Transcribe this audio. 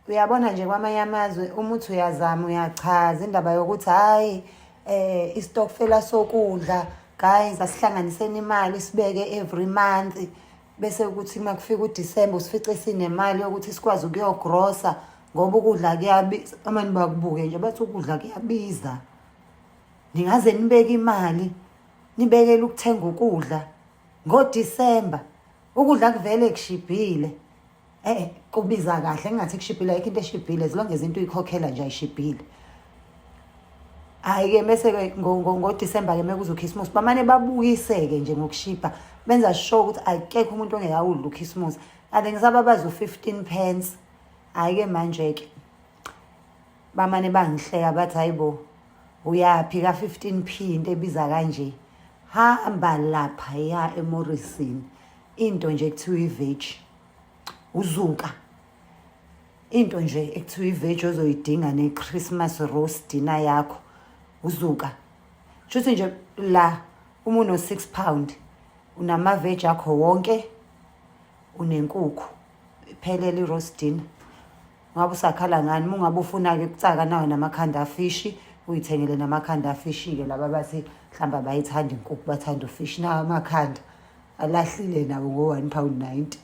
Uyabona nje kwamanye amazwe uma uthi uyazama uyachaza indaba yokuthi hhayi istokfela sokudla, guys, asihlanganiseni imali sibeke every month, bese ukuthi uma kufika uDisemba usifice sinemali yokuthi sikwazi ukuyogrosa, ngoba ukudla kuyabiza. Amane bakubuke nje bathi ukudla kuyabiza, ningaze nibeke imali nibekele ukuthenga ukudla ngoDisemba, ukudla kuvele kushibhile. Kubiza kahle, ngingathi kushibhile, ayikho into eshibhile as long as into uyikhokhela nje ayishibhile. Hhayi-ke bese-ke ngoDisemba-ke mekuza ukhisimusi bamane babukise-ke nje ngokushibha, benza sure ukuthi akekho umuntu ongeke awudle ukhisimusi. Kanti ngisababaza u-15 pence. Hhayi-ke manje-ke bamane bangihleka bathi hayi bo, uyaphi ka-15 p into ebiza kanje? Hamba laphaya eMorrison, into nje ekuthiwa i-veg, uzuka into nje ekuthiwa i-veg ozoyidinga ne-Christmas roast dinner yakho, uzuka. Shuthi nje la uma uno-6 pound unama-veg akho wonke, unenkukhu, iphelele i-roast dinner. Ngabe usakhala ngani? Uma ungabe ufuna-ke ukutsaka nawo namakhanda afishi, uyithengele namakhanda afishi-ke. Laba bathi mhlawumbe abayithanda inkukhu, bathanda ufishi, nawo amakhanda alahlile nawo ngo-1 pound 90.